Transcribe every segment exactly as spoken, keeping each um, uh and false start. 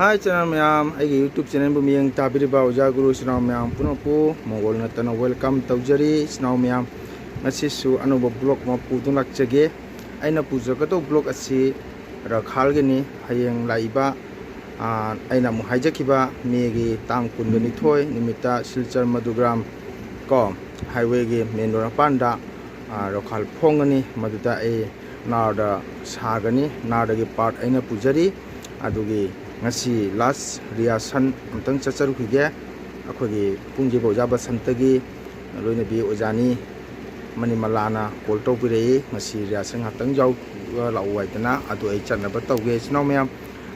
ꯍꯥꯏ ꯏꯆꯤꯟ ꯏꯅꯥꯎ ꯃꯌꯥꯝ, ꯑꯩꯒꯤ YouTube channelꯕꯨ ꯃꯤꯠꯌꯦꯡ ꯇꯥꯕꯤꯔꯤꯕ ꯑꯣꯖꯥ ꯒꯨꯔꯨ ꯏꯆꯤꯟ ꯏꯅꯥꯎ ꯃꯌꯥꯝ ꯄꯨꯝꯅꯃꯛꯄꯨ ꯃꯣꯡꯒꯣꯜ ꯅꯠꯇꯅ welcome ꯇꯧꯖꯔꯤ꯫ ꯏꯆꯤꯟ ꯏꯅꯥꯎ ꯃꯌꯥꯝ, ꯉꯁꯤꯁꯨ ꯑꯅꯧꯕ vlog ꯑꯃ ꯄꯨꯗꯨꯅ ꯂꯥꯛꯆꯒꯦ꯫ ꯑꯩꯅ ꯄꯨꯖꯒꯗꯧꯕ vlog ꯑꯁꯤ ꯔꯈꯥꯜꯒꯤꯅꯤ꯫ ꯍꯌꯦꯡ ꯂꯥꯛꯏꯕ, ꯑꯥ, ꯑꯩꯅ ꯑꯃꯨꯛ ꯍꯥꯏꯖꯈꯤꯕ ꯃꯦꯒꯤ ꯇꯥꯡ ꯀꯨꯟꯒ ꯅꯤꯊꯣꯏ ꯅꯨꯃꯤꯠꯇ ꯁꯤꯜꯆꯔ ꯃꯗꯨꯒ꯭ꯔꯥꯝ ꯀꯣ highwayꯒꯤ main road ꯃꯄꯥꯟꯗ, ꯑꯥ, ꯔꯈꯥꯜ ꯐꯣꯡꯒꯅꯤ꯫ ꯃꯗꯨꯗ ꯑꯩ ꯅꯥꯔꯗ ꯁꯥꯒꯅꯤ꯫ ꯅꯥꯔꯗꯒꯤ part ꯑꯩꯅ ꯄꯨꯖꯔꯤ꯫ ꯑꯗꯨꯒꯤ ꯉꯁꯤ last rehearsal ꯑꯝꯇꯪ ꯆꯠꯆꯔꯨꯈꯤꯒꯦ꯫ ꯑꯩꯈꯣꯏꯒꯤ ꯄꯨꯡꯁꯤꯕꯨ ꯑꯣꯖꯥ ꯕꯁꯟꯇꯒꯤ ꯂꯣꯏꯅꯕꯤ ꯑꯣꯖꯥꯅꯤ ꯃꯅꯤꯃꯂꯥꯅ call ꯇꯧꯕꯤꯔꯛꯏ, "ꯉꯁꯤ rehearsal ꯉꯥꯛꯇꯪ ꯌꯥꯎꯕ ꯂꯥꯛꯎ" ꯍꯥꯏꯗꯅ꯫ ꯑꯗꯨ ꯑꯩ ꯆꯠꯅꯕ ꯇꯧꯒꯦ ꯏꯆꯤꯟ ꯏꯅꯥꯎ ꯃꯌꯥꯝ꯫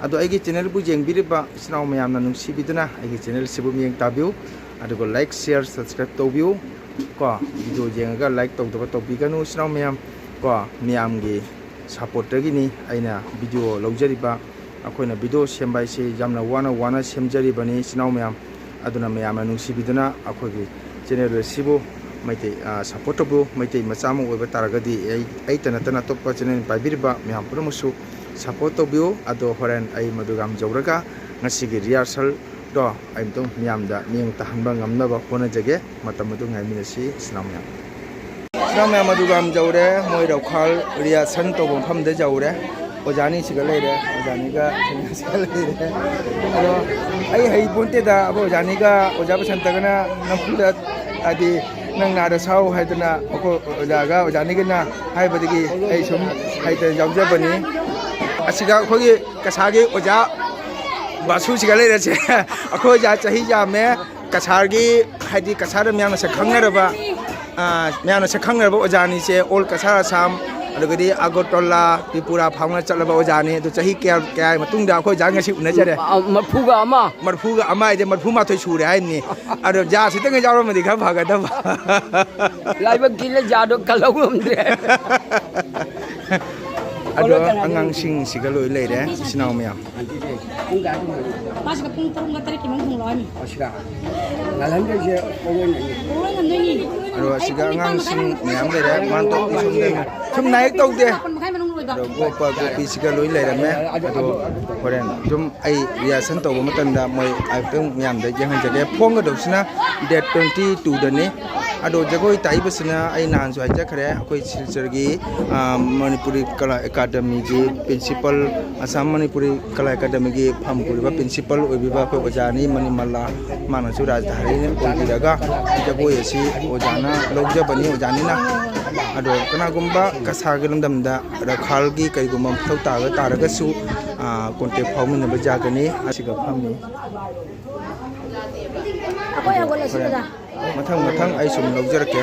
ꯑꯗꯣ ꯑꯩꯒꯤ channelꯕꯨ ꯌꯦꯡꯕꯤꯔꯤꯕ ꯏꯆꯤꯟ ꯏꯅꯥꯎ ꯃꯌꯥꯝꯅ ꯅꯨꯡꯁꯤꯕꯤꯗꯨꯅ ꯑꯩꯒꯤ channelꯁꯤꯕꯨ ꯃꯤꯠꯌꯦꯡ ꯇꯥꯕꯤꯌꯨ꯫ ꯑꯗꯨꯒ like, share, subscribe ꯇꯧꯕꯤꯌꯨ꯫ ꯀꯣ, video ꯌꯦꯡꯉꯒ like ꯇꯧꯗꯕ ꯇꯧꯕꯤꯒꯅꯨ ꯏꯆꯤꯟ ꯏꯅꯥꯎ ꯃꯌꯥꯝ꯫ ꯀꯣ, ꯃꯌꯥꯝꯒꯤ supportꯇꯒꯤꯅꯤ ꯑꯩꯅ video ꯂꯧꯖꯔꯤꯕ꯫ ꯑꯩꯈꯣꯏꯅ video ꯁꯦꯝꯕ ꯍꯥꯏꯁꯤ ꯌꯥꯝꯅ ꯋꯥꯅ ꯋꯥꯅ ꯁꯦꯝꯖꯔꯤꯕꯅꯤ ꯏꯆꯤꯟ ꯏꯅꯥꯎ ꯃꯌꯥꯝ꯫ ꯑꯗꯨꯅ ꯃꯌꯥꯝꯅ ꯅꯨꯡꯁꯤꯕꯤꯗꯨꯅ ꯑꯩꯈꯣꯏꯒꯤ channel ꯑꯁꯤꯕꯨ ꯃꯩꯇꯩ, ꯑ, support ꯇꯧꯕꯤꯌꯨ꯫ ꯃꯩꯇꯩ ꯃꯆꯥ ꯑꯃ ꯑꯣꯏꯕ ꯇꯥꯔꯒꯗꯤ ꯑꯩ, ꯑꯩꯇ ꯅꯠꯇꯅ ꯑꯇꯣꯞꯄ channel ꯄꯥꯏꯕꯤꯔꯤꯕ ꯃꯌꯥꯝ ꯄꯨꯝꯅꯃꯛꯁꯨ support ꯇꯧꯕꯤꯌꯨ꯫ ꯑꯗꯣ ꯍꯣꯔꯦꯟ ꯑꯩ ꯃꯗꯨꯒ ꯌꯧꯔꯒ ꯉꯁꯤꯒꯤ rehearsalꯗꯣ ꯑꯩ ꯑꯃꯨꯛꯇꯪ ꯃꯤꯌꯥꯝꯗ ꯃꯤꯠꯌꯦꯡ ꯇꯥꯍꯟꯕ ꯉꯝꯅꯕ ꯍꯣꯠꯅꯖꯒꯦ꯫ ꯃꯇꯝ ꯑꯗꯨ ꯉꯥꯏꯃꯤꯟꯅꯁꯤ ꯏꯆꯤꯟ ꯏꯅꯥꯎ ꯃꯌꯥꯝ꯫ ꯏꯆꯤꯟ ꯏꯅꯥꯎ ꯃꯌꯥꯝ, ꯑꯗꯨꯒ ꯌꯧꯔꯦ, ꯃꯣꯏ ꯔꯧꯈꯥꯜ rehearsal ꯇꯧꯕ ꯃꯐꯝꯗ ꯌꯧꯔꯦ꯫ ꯑꯣꯖꯥꯅꯤ ꯁꯤꯒ ꯂꯩꯔꯦ, ꯑꯣꯖꯥꯅꯤꯒ ꯁꯤꯒ ꯂꯩꯔꯦ꯫ ꯑꯗꯣ ꯑꯩ ꯍꯩ ꯄꯣꯟꯇꯦꯗ, ꯑꯩꯈꯣꯏ ꯑꯣꯖꯥꯅꯤꯒ ꯑꯣꯖꯥ ꯕꯁꯟꯇꯒꯅ ꯅꯝꯐꯨꯗ, ꯍꯥꯏꯗꯤ, "ꯅꯪ ꯅꯥꯔꯗ ꯁꯥꯎ" ꯍꯥꯏꯗꯅ ꯑꯩꯈꯣꯏ ꯑꯣꯖꯥꯒ ꯑꯣꯖꯥꯅꯤꯒꯅ ꯍꯥꯏꯕꯗꯒꯤ ꯑꯩ ꯁꯨꯝ ꯍꯩꯇꯅ ꯌꯥꯎꯖꯕꯅꯤ꯫ ꯑꯁꯤꯒ ꯑꯩꯈꯣꯏꯒꯤ ꯀꯁꯥꯔꯒꯤ ꯑꯣꯖꯥ ꯕꯥꯁꯨꯁꯤꯒ ꯂꯩꯔꯁꯦ꯫ ꯑꯩꯈꯣꯏ ꯑꯣꯖꯥ ꯆꯍꯤ ꯌꯥꯝꯃꯦ꯫ ꯀꯁꯥꯔꯒꯤ, ꯍꯥꯏꯗꯤ, ꯀꯁꯥꯔꯗ ꯃꯌꯥꯝꯅ ꯁꯛ ꯈꯪꯅꯔꯕ, ꯑ, ꯃꯌꯥꯝꯅ ꯁꯛ ꯈꯪꯅꯔꯕ ꯑꯣꯖꯥꯅꯤꯁꯦ꯫ All ꯀꯁꯥꯔ ꯑꯁꯥꯝ, ꯑꯗꯨꯗꯒꯤꯗꯤ ꯑꯒꯔꯇꯂꯥ, ꯇ꯭ꯔꯤꯄꯨꯔꯥ ꯐꯥꯎꯅ ꯆꯠꯂꯕ ꯑꯣꯖꯥꯅꯤ꯫ ꯑꯗꯨ ꯆꯍꯤ ꯀꯌꯥ, ꯀꯌꯥꯒꯤ ꯃꯇꯨꯡꯗ ꯑꯩꯈꯣꯏ ꯑꯣꯖꯥ ꯉꯁꯤ ꯎꯅꯖꯔꯦ꯫ ꯃ-, ꯃꯔꯐꯨꯒ ꯑꯃ꯫ ꯃꯔꯐꯨꯒ ꯑꯃ ꯍꯥꯏꯗꯤ ꯃꯔꯐꯨ ꯃꯥꯊꯣꯏ ꯁꯨꯔꯦ ꯍꯥꯏꯅꯤ꯫ ꯑꯗꯣ ꯖꯥ ꯁꯤꯇꯪ ꯌꯥꯎꯔꯝꯃꯗꯤ ꯈꯔ ꯐꯒꯗꯕ꯫ ꯂꯥꯏꯕꯛ ꯊꯤꯅ ꯖꯥꯗꯣ ꯀꯜꯍꯧ ꯉꯝꯗ꯭ꯔꯦ꯫ ꯑꯗꯣ ꯑꯉꯥꯡꯁꯤꯡꯁꯤꯒ ꯂꯣꯏ ꯂꯩꯔꯦ, ꯏꯆꯤꯟ ꯏꯅꯥꯎ ꯃꯌꯥꯝ꯫ ꯃꯥꯁꯤꯗ ꯄꯨꯡ ꯇꯔꯨꯛ ꯇꯔꯦꯠꯀꯤ ꯃꯅꯨꯡ ꯊꯣꯡꯂꯛꯑꯅꯤ꯫ ꯑꯁꯤꯗ ꯉꯥꯜꯍꯟꯗꯣꯏꯁꯦ ꯑꯣꯏꯔꯣꯏꯅꯦ꯫ ꯑꯣꯏꯔꯣꯏ ꯉꯝꯗꯣꯏꯅꯤ꯫ ꯑꯗꯣ ꯑꯁꯤꯗ ꯑꯉꯥꯡꯁꯤꯡ ꯃꯌꯥꯝ ꯂꯩꯔꯦ꯫ ꯃꯥꯟꯇꯣꯞꯀꯤ ꯁꯣꯝꯗ ꯁꯨꯝ ꯅꯥꯏꯛ ꯇꯧꯗꯦ꯫ ꯃꯥꯄꯟ ꯃꯈꯥꯏ ꯃꯅꯨꯡ ꯂꯣꯏ- ꯑꯗꯣ ꯒꯣꯞꯄ ꯒꯣꯄꯤꯁꯤꯒ ꯂꯣꯏ ꯂꯩꯔꯝꯃꯦ꯫ ꯑꯗꯣ ꯍꯣꯔꯦꯟ ꯑꯗꯨꯝ ꯑꯩ ꯔꯤꯍꯔꯁꯦꯜ ꯇꯧꯕ ꯃꯇꯝꯗ ꯃꯣꯏ ꯑꯃꯨꯛꯇꯪ ꯃꯌꯥꯝꯗ ꯌꯦꯡꯍꯟꯖꯒꯦ꯫ ꯐꯣꯡꯒꯗꯧꯁꯤꯅ ꯗꯦꯠ ꯇ꯭ꯋꯦꯟꯇꯤ ꯇꯨꯗꯅꯤ꯫ ꯑꯗꯣ ꯖꯒꯣꯏ ꯇꯥꯛꯏꯕꯁꯤꯅ ꯑꯩ ꯅꯍꯥꯟꯁꯨ ꯍꯥꯏꯖꯈ꯭ꯔꯦ, ꯑꯩꯈꯣꯏ ꯁꯤꯜꯆꯔꯒꯤ, ꯑ, ꯃꯅꯤꯄꯨꯔꯤ ꯀꯂꯥ ꯑꯦꯀꯥꯗꯃꯤꯒꯤ ꯄ꯭ꯔꯤꯟꯁꯤꯄꯜ, ꯑꯁꯥꯝ ꯃꯅꯤꯄꯨꯔꯤ ꯀꯂꯥ ꯑꯦꯀꯥꯗꯃꯤꯒꯤ ꯐꯝ ꯄꯨꯔꯤꯕ ꯄ꯭ꯔꯤꯟꯁꯤꯄꯜ ꯑꯣꯏꯕꯤꯕ ꯑꯩꯈꯣꯏ ꯑꯣꯖꯥꯅꯤ ꯃꯅꯤꯃꯜꯂꯥ, ꯃꯥꯅꯁꯨ ꯔꯥꯖꯙꯥꯔꯤꯅꯤ ꯑꯣꯏꯕꯤꯔꯒ ꯖꯒꯣꯏ ꯑꯁꯤ ꯑꯣꯖꯥꯅ ꯂꯧꯖꯕꯅꯤ, ꯑꯣꯖꯥꯅꯤꯅ꯫ ꯑꯗꯣ ꯀꯅꯥꯒꯨꯝꯕ ꯀꯁꯥꯒꯤ ꯂꯝꯗꯝꯗ ꯔꯈꯥꯜꯒꯤ ꯀꯔꯤꯒꯨꯝꯕ ꯃꯊꯧ ꯇꯥꯕ ꯇꯥꯔꯒꯁꯨ, ꯑ, ꯀꯣꯟꯇꯦꯛ ꯐꯥꯎꯃꯤꯟꯅꯕ ꯌꯥꯒꯅꯤ꯫ ꯑꯁꯤꯒ ꯐꯝꯃꯤ꯫ ꯑꯩꯈꯣꯏ ꯍꯧꯒꯠꯂꯁꯤ ꯍꯣꯔꯦꯟ ꯀꯗꯥ? ꯃꯊꯪ ꯃꯊꯪ ꯑꯩ ꯁꯨꯝ ꯂꯧꯖꯔꯛꯀꯦ꯫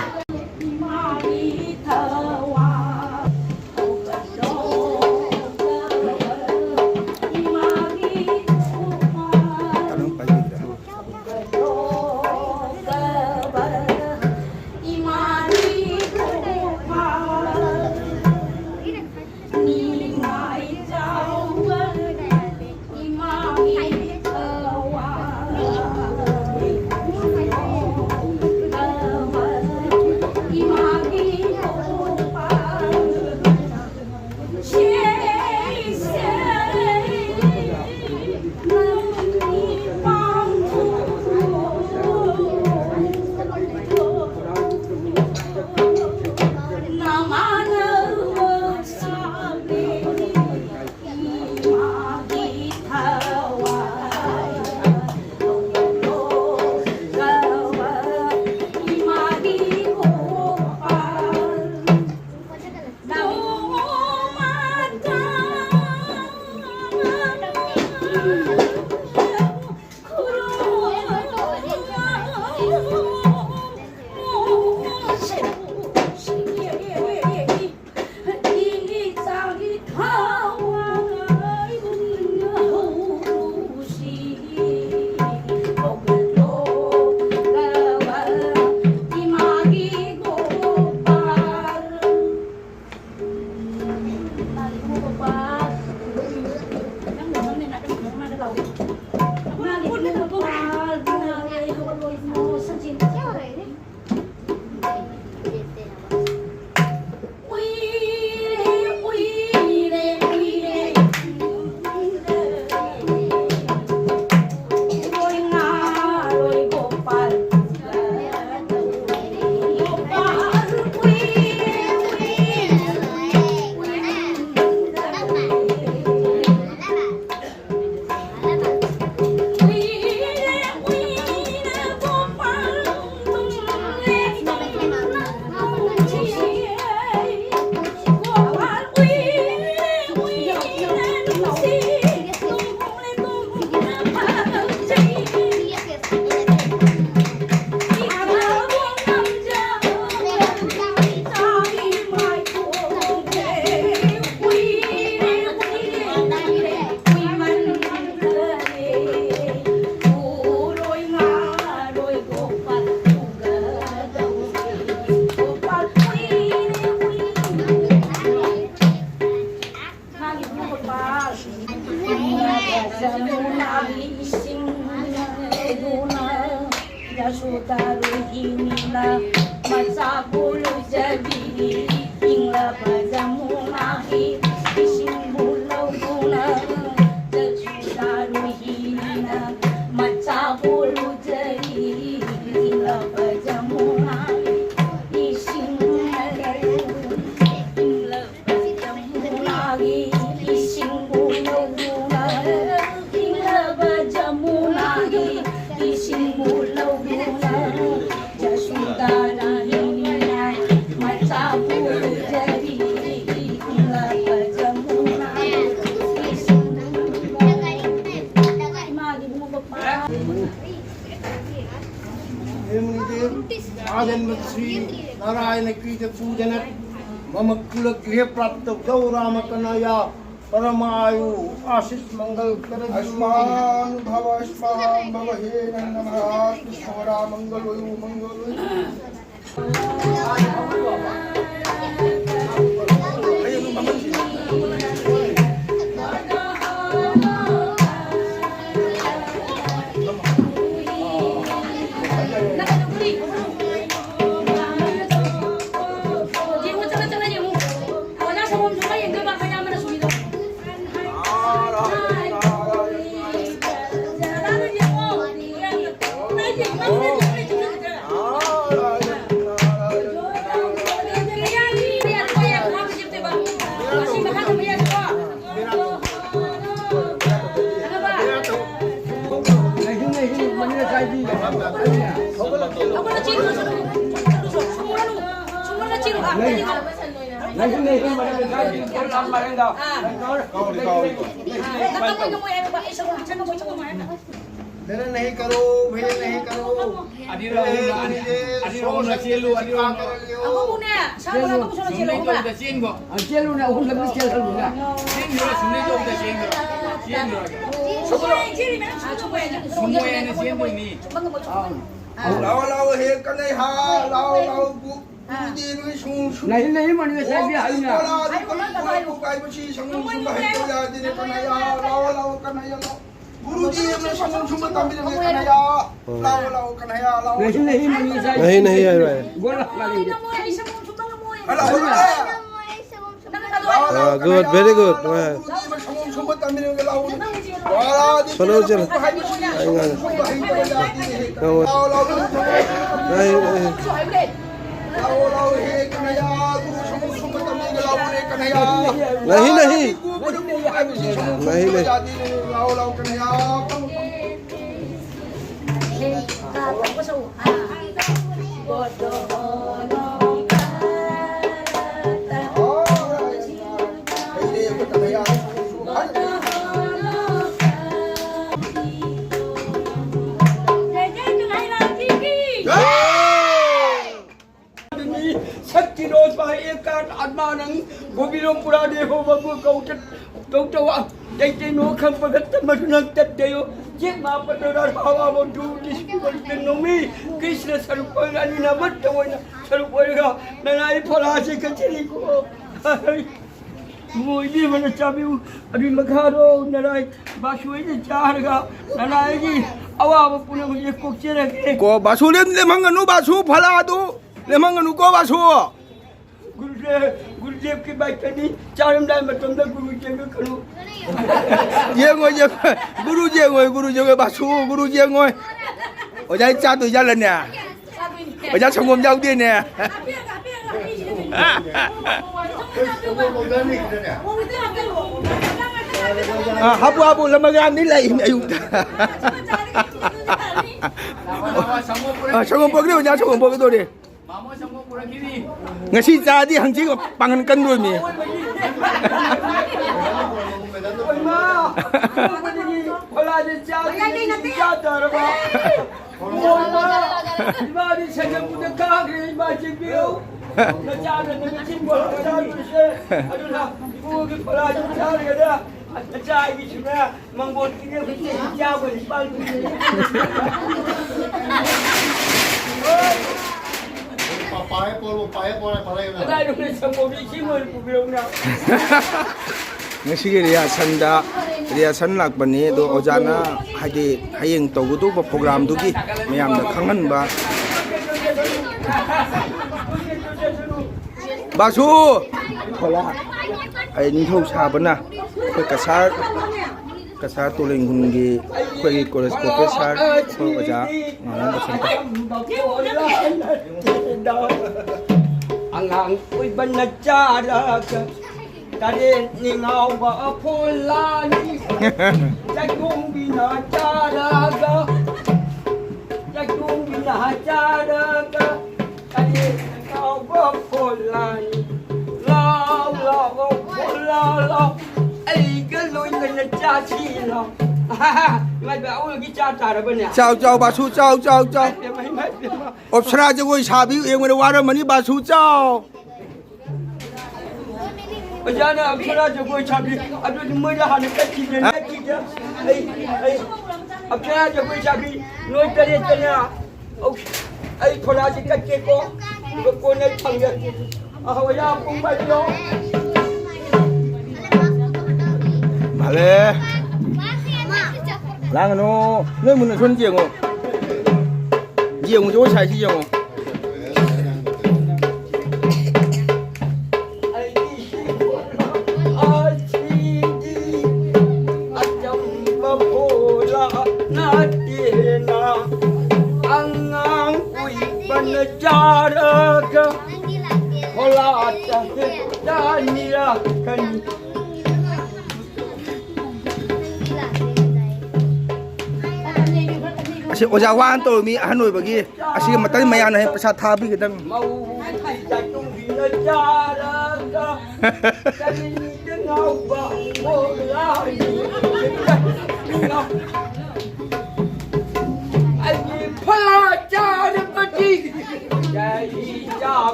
हे मुनिदेव, आज जन्म श्री नारायण की जो पूजन मम कुल गृह प्राप्त गौ राम कन्हैया परमायु आशीष मंगल कर। अस्मानुभव अस्मानुभव हे नंदमहाराज कृष्ण वरा मंगल वयु मंगल वयु। मेरा नहीं करो, भैया नहीं करो। ꯑꯅꯤꯔꯛ ꯑꯍꯨꯝꯂꯛ, ꯑꯅꯤ-, ꯑꯅꯤꯔꯛ ꯑꯍꯨꯝꯂꯛ ꯆꯦꯜꯂꯨ, ꯑꯅꯤꯔꯛ ꯑꯍꯨꯝꯂꯛ꯫ ꯑꯕꯨꯡꯅꯦ, ꯁꯥꯃꯨ ꯑꯃ ꯄꯨꯁꯜꯂꯣ, ꯁꯨꯝ ꯆꯦꯜꯂꯣ, ꯂꯩꯇꯧꯕꯗ ꯑꯍꯨꯝꯂꯛ꯫ ꯆꯦꯟꯈꯣ꯫ ꯑ, ꯆꯦꯜꯂꯨꯅꯦ, ꯑꯍꯨꯝꯂꯛꯇꯤ ꯆꯦꯜꯍꯜꯂꯨꯅꯦ꯫ ꯆꯦꯟꯈ꯭ꯔꯣ, ꯁꯨꯝ ꯂꯩꯇꯧꯕꯗ ꯆꯦꯟꯈ꯭ꯔꯣ꯫ ꯆꯦꯟꯈ꯭ꯔꯣ꯫ ꯁꯨꯝ ꯃꯣꯏ ꯍꯥꯏꯅ ꯆꯦꯟꯗꯣꯏꯅꯤ꯫ ꯑꯥ꯫ ꯂꯥꯛꯑꯣ, ꯂꯥꯛꯑꯣ, ꯍꯦ ꯀꯅꯩꯍꯥ, ꯂꯥꯛꯑꯣ, ꯂꯥꯛꯑꯣ, ꯒꯨ-, ꯒꯨꯔꯨꯗꯦꯕ ꯁꯨꯝ, ꯁꯨꯝ꯫ ꯂꯩ, ꯂꯩ, ꯃꯅꯤ ꯉꯁꯥꯏꯗꯤ ꯍꯥꯏꯅ꯫ ꯍꯥꯏꯌꯨ, ꯍꯥꯏꯌꯨ, ꯍꯥꯏꯌꯨ꯫ ꯁꯨꯝ, ꯁꯨꯝ ꯍꯩꯇꯕ ꯌꯥꯗꯦꯅꯦ, ꯀꯅꯩꯍꯥ, ꯂꯥꯛꯑꯣ, ꯂꯥꯛꯑꯣ, ꯀꯅꯩꯍꯥ, ꯂꯥꯛꯑꯣ꯫ ꯒꯨꯔꯨꯗꯦꯕꯅ ꯁꯪꯒꯣꯝ ꯁꯨꯝꯕ ꯇꯝꯕꯤꯔꯝꯃꯦ, ꯀꯅꯩꯍꯥ꯫ ꯂꯥꯛꯑꯣ, ꯂꯥꯛꯑꯣ, ꯀꯅꯩꯍꯥ, ꯂꯥꯛꯑꯣ꯫ ꯅꯍꯤ, ꯅꯍꯤ, ꯃꯅꯤ ꯁꯥꯍꯦꯕ꯫ ꯅꯍꯤ, ꯅꯍꯤ, ꯍꯥꯏꯔꯣꯏ꯫ ꯒꯣꯂꯥ ꯃꯥꯂꯦ꯫ Hello, hello. Ah, good, very good. ꯍꯣꯏ꯫ ꯒꯨꯔꯨꯗꯦꯕꯅ ꯁꯪꯒꯣꯝ ꯁꯨꯝꯕ ꯇꯝꯕꯤꯔꯝꯃꯦ, ꯂꯥꯛꯑꯣ꯫ ꯁꯣꯂꯣ ꯆꯠꯂꯣ꯫ ꯑꯩ ꯉꯥꯡꯉꯦ꯫ ꯉꯥꯡꯉꯣ꯫ ꯂꯥꯛꯑꯣ, ꯂꯥꯛꯑꯣ꯫ ꯅꯍꯤ, ꯅꯍꯤ꯫ ꯂꯥꯛꯑꯣ, ꯂꯥꯛꯑꯣ, ꯍꯦ ꯀꯅꯩꯍꯥ, ꯒꯨꯔꯨ ꯁꯪꯒꯣꯝ ꯁꯨꯝꯕ ꯇꯝꯕꯤꯔꯝꯃꯦ, ꯂꯥꯛꯑꯣ, ꯀꯅꯩꯍꯥ꯫ ꯅꯍꯤ, ꯅꯍꯤ꯫ ꯅꯍꯤ, ꯅꯍꯤ꯫ ꯂꯥꯛꯑꯣ, ꯂꯥꯛꯑꯣ, ꯀꯅꯩꯍꯥ꯫ ꯂꯥꯛꯑꯣ, ꯂꯥꯛꯑꯣ꯫ एक काट आत्मा नंग गोविंदपुरा दे हो बबू गौत गौतवा दैते नो खम पगत मधुनंग तत्तयो जे मा पटोरा हवा वो दू दिस नोमी कृष्ण स्वरूप रानी ना मत वो ना स्वरूप होएगा ननाई फलासी कचरी को मोई भी मन चाबी अभी मखारो ननाई बासुई ने चार गा ननाई जी अवा वो पुनः ये कोक्चेरे के Ko basu lem lemhanganu basu phaladu. Lemhanganu ko basu. गुरुदेव गुरुदेव की बात करनी चारम दाई मतलब गुरुदेव को करो Yengoi yengoi. Guru yengoi guru yengoi basu guru yengoi. Oja cha tu jala ne. Oja sangom jau de ne. Ah, habu habu lama gam ni lai ayuk. Ah, sangom pok ni oja sangom pok tu ni. Ngasi jadi hangji pangan kan dulu ni. ꯉꯁꯤꯒꯤ ꯔꯤꯍꯥꯔꯁꯟꯗ ꯔꯤꯍꯥꯔꯁꯟ ꯂꯥꯛꯄꯅꯤ ꯑꯗꯣ ꯑꯣꯖꯥꯅ ꯍꯥꯏꯗꯤ ꯍꯌꯦꯡ ꯇꯧꯒꯗꯧꯕ ꯄ꯭ꯔꯣꯒ꯭ꯔꯥꯝꯗꯨꯒꯤ ꯃꯌꯥꯝꯗ ꯈꯪꯍꯟꯕ ꯕꯥꯁꯨ ꯑꯩ ꯅꯤꯡꯊꯧ ꯁꯥꯕꯅ ꯑꯩꯈꯣꯏ ꯀꯁꯥꯔ ꯀꯁꯥꯔ ꯇꯣꯂꯦꯡꯒꯨꯟꯒꯤ ꯑꯩꯈꯣꯏꯒꯤ ꯀꯣꯂꯦꯖ ꯄ꯭ꯔꯣꯐꯦꯁꯔ ꯑꯩꯈꯣꯏ ꯑꯣꯖꯥ ꯉꯥꯉꯣꯝ ꯕꯁꯟꯇ ꯑꯉꯥꯡ ꯑꯣꯏꯕꯅ ꯆꯥꯔꯒ ꯇꯔꯦꯠꯅꯤ ꯉꯥꯎꯕ ꯐꯣꯂꯥꯅꯤ ꯆꯥꯛꯈꯨꯝꯕꯤꯅ ꯆꯥꯔꯒ ꯆꯥꯛꯈꯨꯝꯕꯤꯅ ꯆꯥꯔꯒ ꯇꯔꯦꯠꯅꯤ ꯉꯥꯎꯕ ꯐꯣꯂꯥꯅꯤ ꯂꯥꯎ ꯂꯥꯎ ꯐꯣꯂꯥ ꯂꯥꯎ ꯑꯩꯒ ꯂꯣꯏꯅꯅ ꯆꯥꯁꯤ ꯂꯥꯎ ꯏꯃꯥ ꯏꯕꯦꯝꯃ ꯑꯋꯣꯏꯕꯒꯤ ꯆꯥ ꯇꯥꯔꯕꯅꯦ ꯆꯥꯎ ꯆꯥꯎ ꯕꯥꯁꯨ ꯆꯥꯎ ꯆꯥꯎ ꯆꯥꯎ ꯏꯃꯥ ꯏꯃꯥ ꯏꯕꯦꯝꯃ ꯑꯣꯞꯁꯔꯥ ꯖꯒꯣꯏ ꯁꯥꯕꯤ ꯌꯦꯡꯕꯗ ꯋꯥꯔꯝꯃꯅꯤ ꯕꯥꯁꯨ ꯆꯥꯎ ꯑꯣꯖꯥꯅ ꯑꯞꯁꯔꯥ ꯖꯒꯣꯏ ꯁꯥꯕꯤ, ꯑꯗꯨꯗꯤ ꯃꯣꯏꯗ ꯍꯥꯟꯅ ꯆꯠꯈꯤꯒꯦ, ꯍꯥ? ꯆꯠꯈꯤꯒꯦ꯫ ꯑꯩ, ꯑꯩ, ꯑꯞꯁꯔꯥ ꯖꯒꯣꯏ ꯁꯥꯕꯤ, ꯅꯣꯏ ꯇꯔꯦꯠꯇꯅꯦ꯫ ꯑꯧ, ꯑꯩ ꯐꯣꯂꯥꯁꯤ ꯀꯠꯀꯦꯀꯣ, ꯑꯗꯨꯒ ꯀꯣꯟꯅ ꯑꯩ ꯊꯝꯒꯦ꯫ ꯑꯍꯣ, ꯑꯣꯖꯥ, ꯄꯨꯡ ꯄꯥꯏꯕꯤꯔꯣ꯫ ꯃꯥꯜꯂꯦ꯫ ꯂꯥꯡꯒꯅꯨ꯫ ꯅꯣꯏ ꯃꯨꯟꯅ ꯁꯣꯝ ꯌꯦꯡꯉꯣ꯫ ꯌꯦꯡꯉꯨ, ꯖꯒꯣꯏ ꯁꯥꯏꯁꯤ ꯌꯦꯡꯉꯣ꯫ ꯑꯁꯤꯗꯤ ꯑꯆꯝꯕ ꯐꯣꯂꯥ ꯅꯠꯇꯦꯅ, ꯑꯉꯥꯡ ꯀꯨꯏꯕꯅ ꯆꯥꯔꯒ ꯐꯣꯂꯥ ꯆꯥꯅꯤꯔꯛꯀꯅꯤ꯫ ꯑꯁꯤ ꯑꯣꯖꯥ ꯋꯥꯅ ꯇꯧꯔ ꯃꯤ ꯑꯍꯟ ꯑꯣꯏꯕꯒꯤ ꯑꯁꯤꯒꯤ ꯃꯇꯝ ꯃꯌꯥꯝꯅ ꯍꯦꯟꯅ ꯄꯩꯁꯥ ꯊꯥꯕꯤꯒꯗꯕꯅꯤ꯫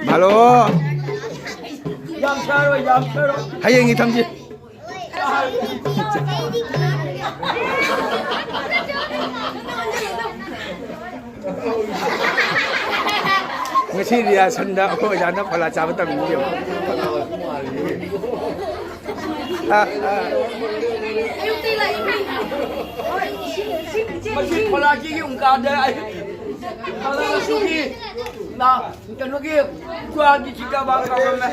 ꯍꯜꯂꯣ꯫ ꯍꯌꯦꯡꯒꯤ ꯊꯝꯁꯤ꯫ ꯉꯁꯤ ꯔꯤꯍꯥꯔꯁꯦꯜꯗ ꯑꯩꯈꯣꯏ ꯑꯣꯖꯥꯅ ꯐꯣꯂꯥ ꯆꯥꯕ ꯇꯝꯕꯤꯌꯦꯕ꯫ ꯑꯥ, ꯑꯥ꯫ ꯃꯁꯤ ꯐꯣꯂꯥꯁꯤꯒꯤ ꯎꯟꯀꯥꯗ ꯑꯩ ꯐꯣꯂꯥꯁꯤꯒꯤ ꯅ ꯀꯩꯅꯣꯒꯤ ꯀ꯭ꯋꯥꯒꯤ ꯆꯤꯀꯥ ꯕꯥ ꯀꯧꯔꯝꯃꯦ꯫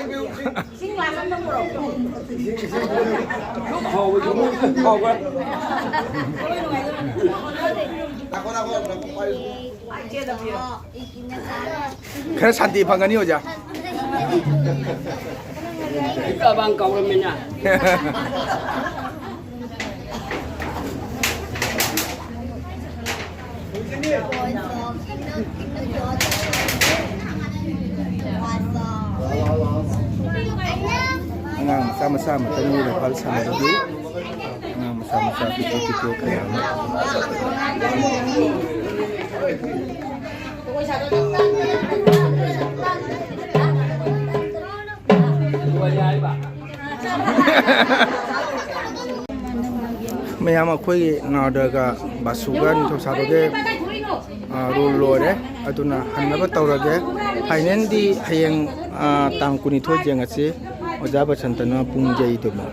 ꯈꯔ ꯁꯥꯟꯇꯤ ꯐꯪꯒꯅꯤ ꯑꯣꯖꯥ꯫ ꯀꯕꯥꯡ ꯀꯧꯔꯝꯃꯤꯅ꯫ ꯑꯉꯥꯡ ꯃꯆꯥ ꯃꯆꯥ ꯑꯃꯇꯪ ꯂꯩꯔꯦ ꯐꯜ ꯁꯥꯟꯅꯕꯒꯤ꯫ ꯑꯉꯥꯡ ꯃꯆꯥ ꯃꯆꯥ ꯄꯤꯛꯇ꯭ꯔꯨ ꯄꯤꯛꯇ꯭ꯔꯨ ꯀꯌꯥ ꯑꯃ꯫ ꯃꯌꯥꯝ, ꯑꯩꯈꯣꯏꯒꯤ ꯅꯥꯔꯗꯒ ꯕꯥꯁꯨꯒ ꯅꯤꯡꯊꯧ ꯁꯥꯕꯒꯤ, ꯑ, ꯔꯣꯜ ꯂꯣꯏꯔꯦ꯫ ꯑꯗꯨꯅ ꯍꯟꯅꯕ ꯇꯧꯔꯒꯦ꯫ ꯐꯥꯏꯅꯦꯜꯗꯤ ꯍꯌꯦꯡ, ꯑ, ꯇꯥꯡ ꯀꯨꯟꯅꯤꯊꯣꯏ ꯌꯦꯡꯉꯁꯤ꯫ ꯑꯣꯖꯥ ꯕꯁꯟꯇꯅ ꯄꯨꯡ ꯌꯩꯗꯨꯃ꯫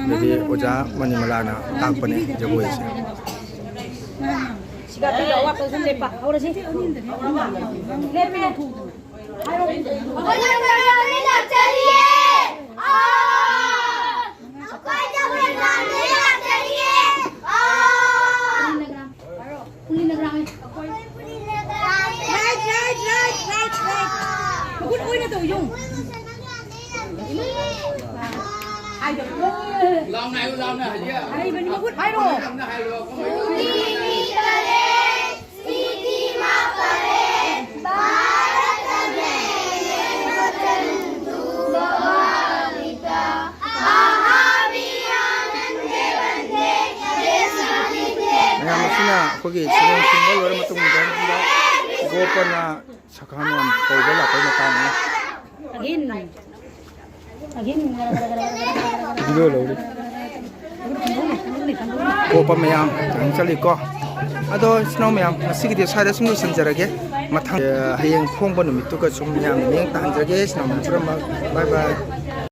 ꯑꯗꯨꯗꯤ ꯑꯣꯖꯥ ꯃꯅꯤꯃꯂꯥꯅ ꯇꯥꯛꯄꯅꯦ ꯖꯒꯣꯏꯁꯦ꯫ ꯁꯤꯒ ꯑꯇꯩꯒ ꯑꯋꯥꯠꯄ ꯁꯨꯝ ꯂꯦꯞꯄ ꯍꯧꯔꯁꯤ꯫ ꯂꯦꯞꯄꯦ꯫ ꯑꯩꯈꯣꯏ ꯂꯥꯛꯆꯔꯤꯌꯦ꯫ ꯑꯥ! ꯑꯩꯈꯣꯏ ꯖꯒꯣꯏ ꯁꯥꯕꯗ ꯂꯥꯛꯆꯔꯤꯌꯦ꯫ ꯑꯥ! Right, right, right, right, right. ꯃꯈꯨꯠ ꯑꯣꯏꯅ ꯇꯧ, ꯌꯨꯝ꯫ ꯍꯥꯏꯗꯣ꯫ ꯂꯥꯎꯅ ꯍꯥꯏꯌꯨ, ꯂꯥꯎꯅ ꯍꯥꯏꯌꯨ꯫ ꯑꯍꯩꯕꯅꯤ, ꯃꯈꯨꯠ ꯍꯥꯏꯔꯣ꯫ ꯂꯥꯎꯅ ꯍꯥꯏꯌꯨ꯫ ꯃꯌꯥꯝ ꯑꯁꯤꯅ ꯑꯩꯈꯣꯏꯒꯤ ꯁꯦꯔꯦꯡ ꯆꯤꯡꯕ ꯂꯣꯏꯔ ꯃꯇꯨꯡꯗ ꯒꯣꯄꯅ ꯁꯈꯥ ꯃꯌꯥꯝ ꯀꯧꯕ ꯂꯥꯛꯄꯩ ꯃꯇꯥꯡꯅꯤ꯫ ꯑꯍꯤꯟ꯫ ꯑꯍꯤꯟ꯫ ꯚꯤꯗꯤꯑꯣ ꯂꯧꯔꯤ꯫ ꯒꯣꯄ ꯃꯌꯥꯝ ꯀꯩꯅꯣ ꯆꯠꯂꯤꯀꯣ꯫ ꯑꯗꯣ ꯏꯆꯤꯟ ꯏꯅꯥꯎ ꯃꯌꯥꯝ, ꯉꯁꯤꯒꯤꯗꯤ ꯁ꯭ꯋꯥꯏꯗ ꯁꯨꯝ ꯂꯣꯏꯁꯤꯟꯖꯔꯒꯦ꯫ ꯃꯊꯪ, ꯑ, ꯍꯌꯦꯡ ꯐꯣꯡꯕ ꯅꯨꯃꯤꯠꯇꯨꯒ ꯁꯨꯝ ꯃꯌꯥꯝꯅ ꯃꯤꯠꯌꯦꯡ ꯇꯥꯍꯟꯖꯒꯦ꯫ ꯏꯆꯤꯟ ꯏꯅꯥꯎ ꯃꯌꯥꯝ ꯄꯨꯝꯅꯃꯛ꯫ Bye bye꯫